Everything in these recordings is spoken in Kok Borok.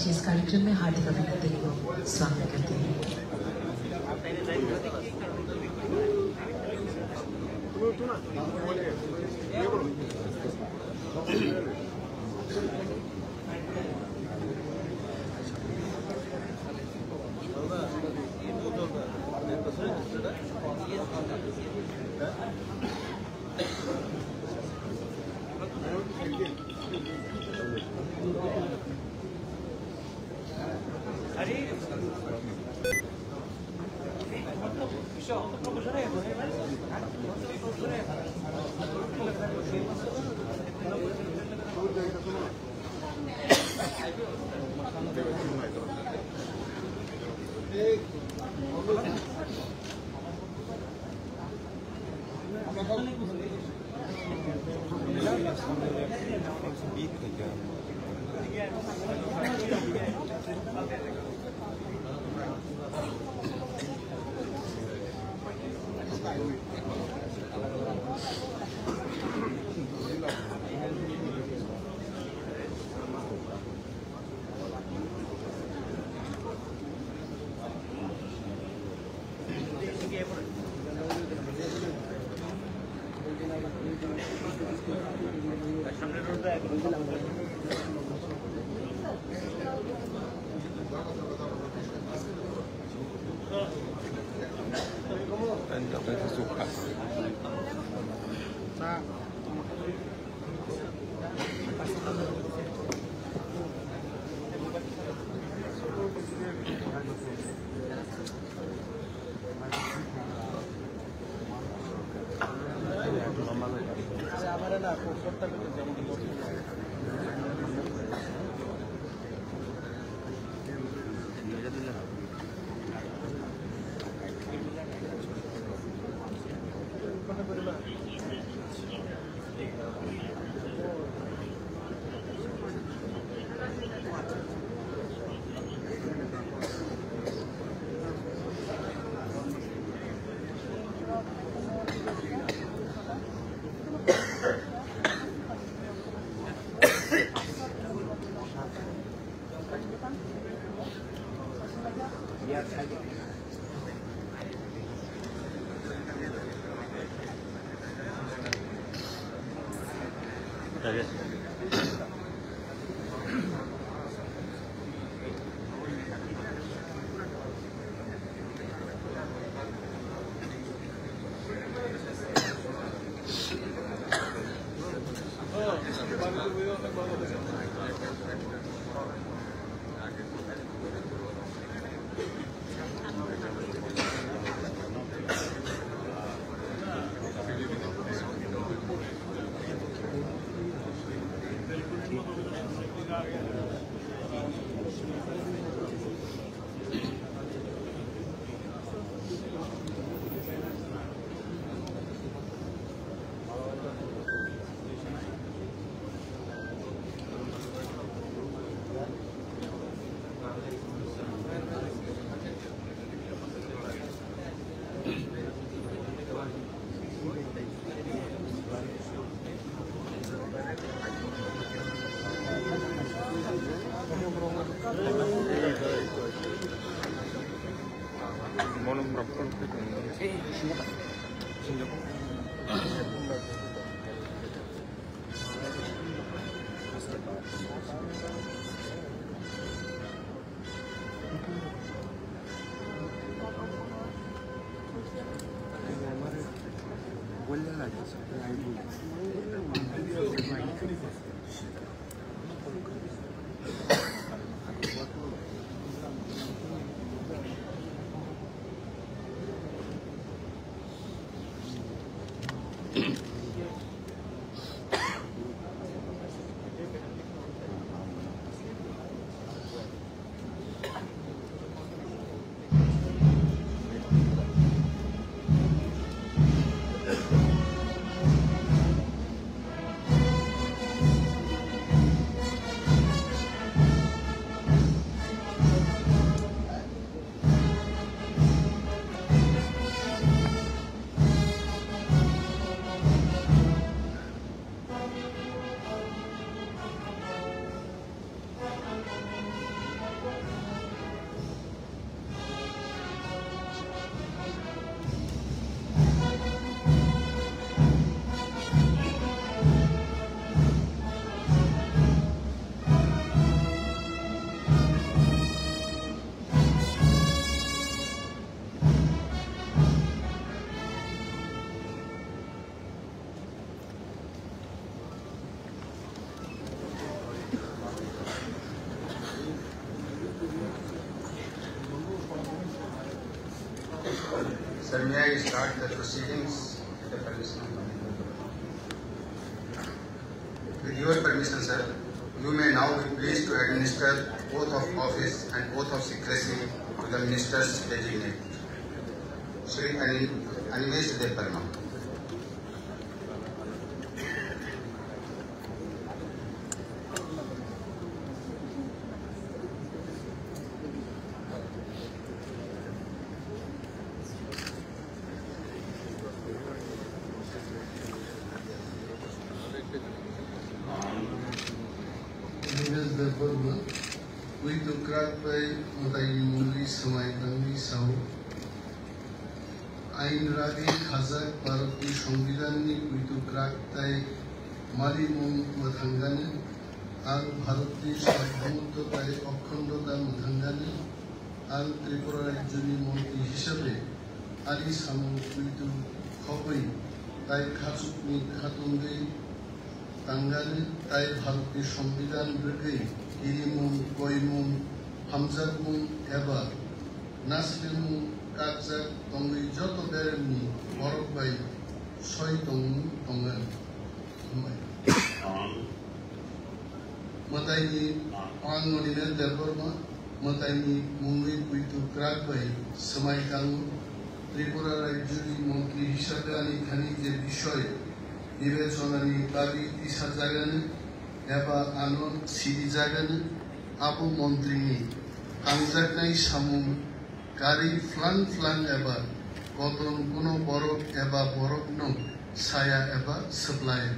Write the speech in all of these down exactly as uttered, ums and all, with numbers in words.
इस कार्यक्रम में हार्दिक अभिनंदन एवं स्वागत करते हैं। May I start the proceedings with the permission of the Honorable? With your permission, sir, you may now be pleased to administer oath of office and oath of secrecy to the ministers designate. Shri Ani-, Animesh Debbarma. Animesh Debbarma, Puitokrak bai mwtaini mungwi swmai tangwi sao. Ain ragwi khajak Bharatni Songbidanni puitokrak tai manimung mwthangani, ang Bharatni Sarbomoto tai Okhondo ta mwthangani, ang Tripura Rajyoni montri hisabe ani samung puitu khobwi tai khachukni khatungwi tangani tai Bharatni Songbidan rwgwi kirimung, koimung, hamjakmung eba nasremung kakjak tongwi joto beremni borok bai soi tongmung tongani. Mwtaini ang Nolinet Debbarma, mwtaini mungwi puitu kwrak bai swmai tango. Tripura Rajyoni montri hisabe ani thani je bisoi bibechonani bagwi tisajagani eba ano sirijagani, abo montrini tangjaknai samung kari phlang phlang eba koton kuno borok eba borokno saya eba swplai.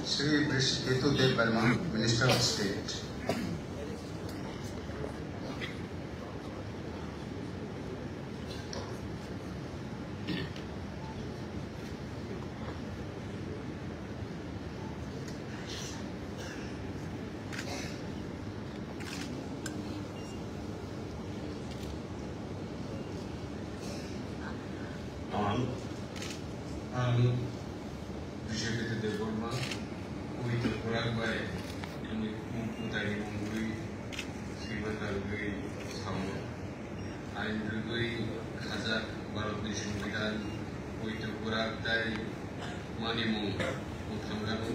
Shri Brishaketu Debbarma, Minister of State. Ang, ang Bishopito Debbarma, Puitokrak bai, Mutaini mungwi, Srimata rwgwi, Samo. Ain rwgwi khajak Bharatni Songbidan, Puitokrak tai manimung mwthangranw.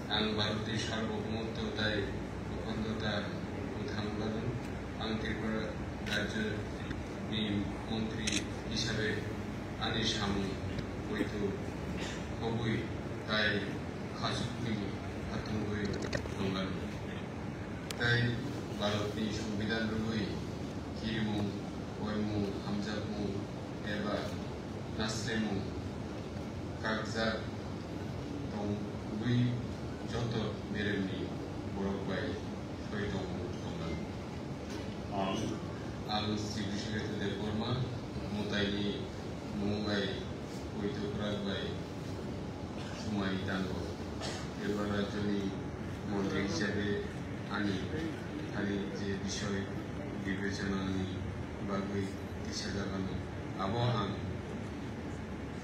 Ang Bharatni Sarbobomoto tai Okhondo ta mwthangranw. Ang Tripura Rajyoni montri hisabe ani samung poito khobwi tai khachukni khatungwi tonglanw. Tei Bharatni Songbidan rwgwi kirimung, koimung, hamjakmung eba nasremung kakjak tongwi joto beremni borok bai soi tongmung tonglanw. Ang, ang Sri Bishwaketu Debbarma, Mutaini mung bai, Puitokrak bai, Sumai tango. Tripura Rajyoni montri hisabe ani thani je bisoi bibechanani bagwi tisajagano, abo ang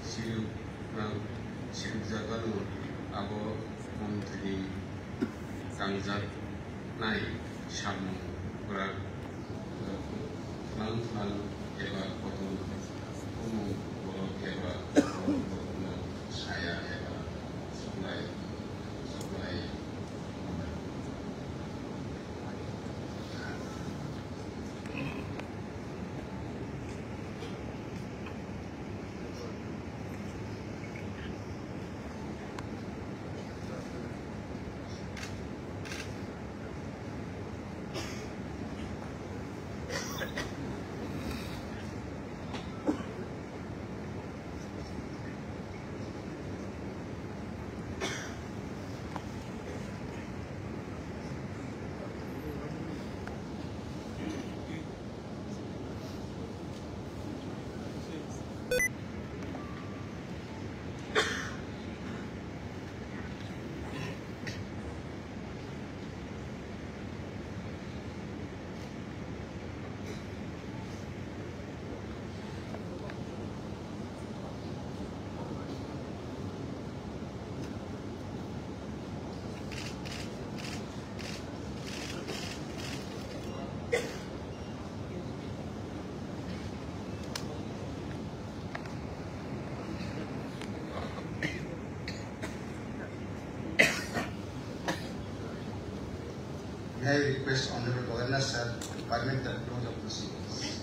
siruk, sirukjagano, abo montrini tangjaknai samung kwrak. Phlang phlang eba kotor, kuno borok eba borok borokno saya eba suklai, suklai. Request Honorable Governor sir to permit the close of proceedings.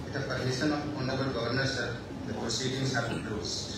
With the permission of Honorable Governor sir, the proceedings have been closed.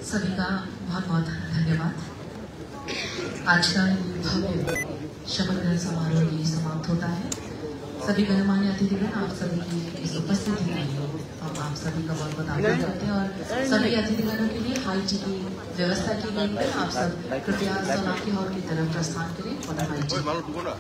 सभी का बहुत बहुत धन्यवाद। आज का ये भव्य शपथ ग्रहण समारोह यही समाप्त होता है। सभी गणमान्य अतिथिगण, आप सभी की इस उपस्थिति के लिए हम आप सभी का बहुत बहुत आभार करते हैं और सभी अतिथिगणों के लिए हाई टी की व्यवस्था की गई है। आप सब कृपया सोलांकी हॉल की तरफ प्रस्थान करें। वंदन मातरम।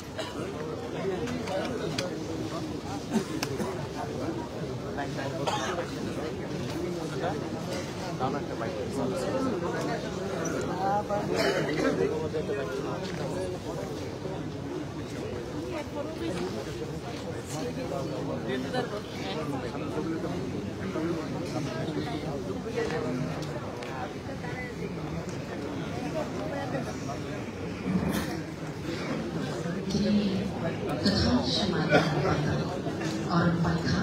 Tini kwthang swnamjak panda. Oro paikha,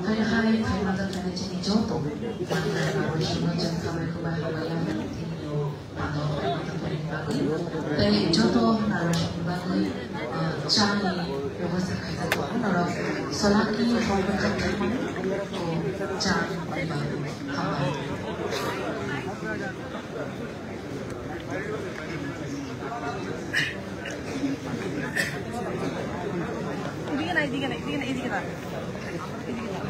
hai hai khaimajak khaina chini joto. Nang nang nang swnamjak khamai khubai hambai ya. Tini o panda o khaimajak khaina bagwi. Tei joto nang swnamjak bagwi, ah, chani bebosta khaijak tongo. Norok Solanki hor bwkhak khaimani o cha hambai. এদিকে না, এদিকে না, এদিকে না, এদিকে না। এদিকে না।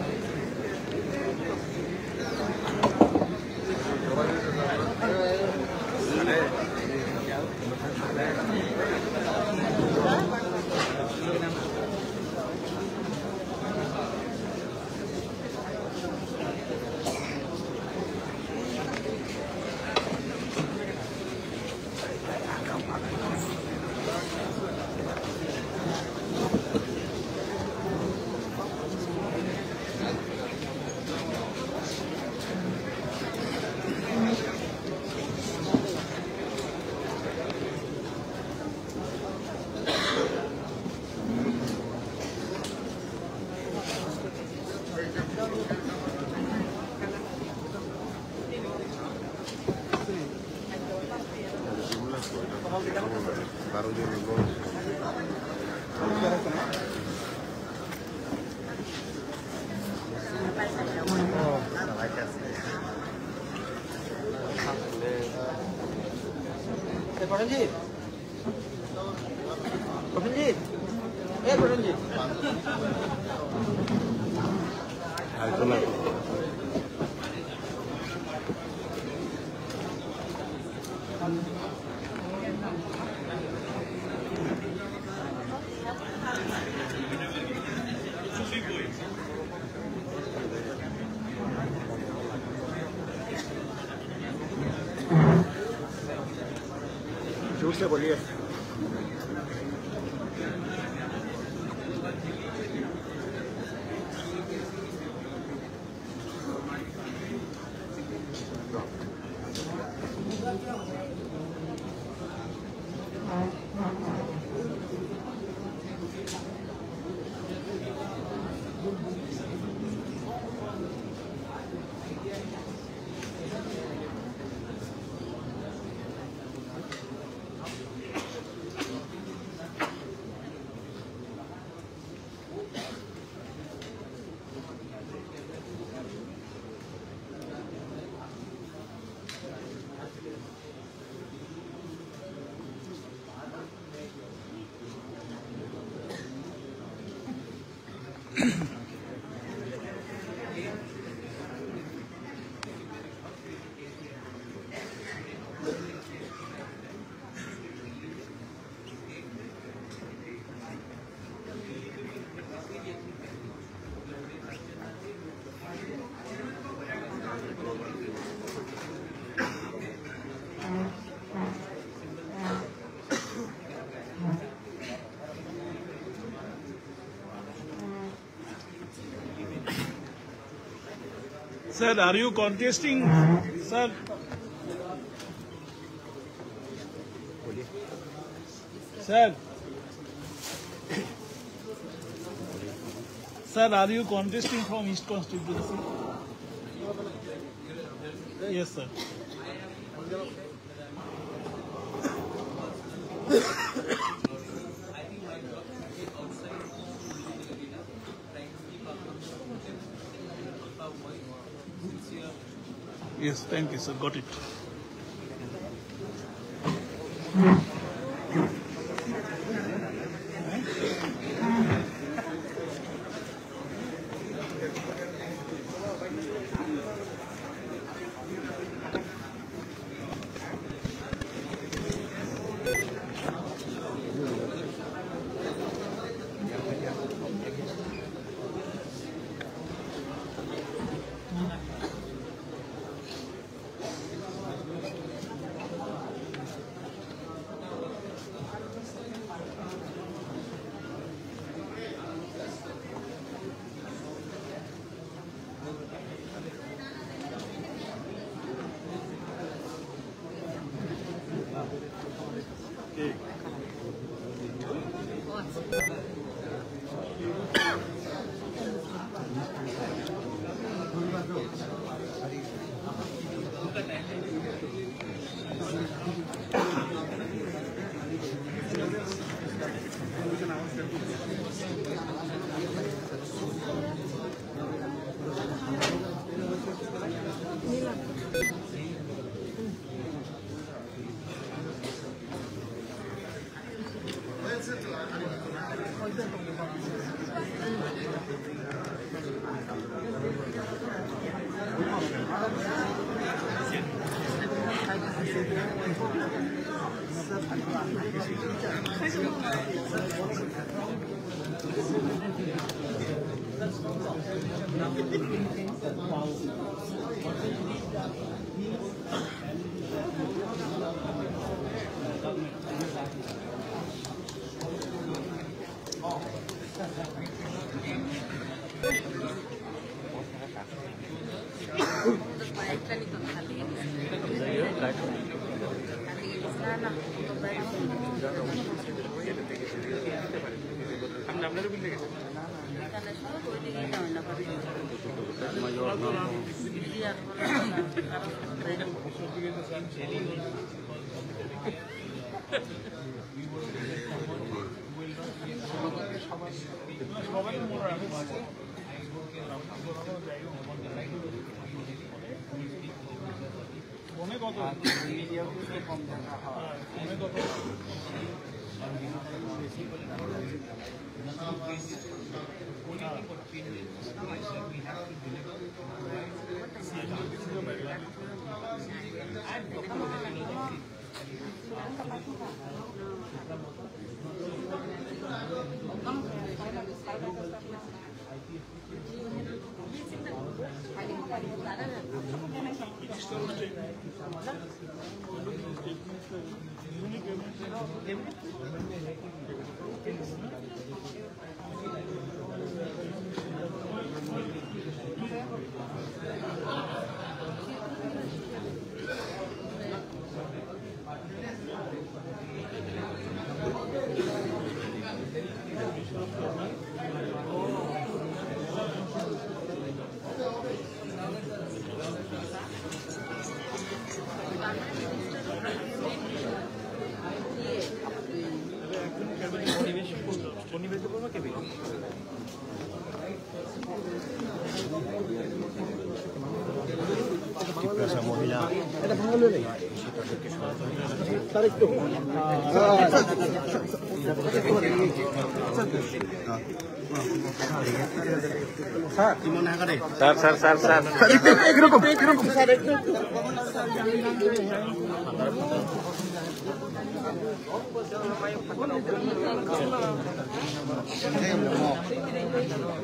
जोर से बोलिए। Sir, are you contesting? Sir. Sir. Sir, are you contesting from East constituency? Yes, sir. Yes, thank you, sir. Got it. Tiprasa Mohila sir, sir, sir, sir. Sir, একটু, একরকম, একরকম।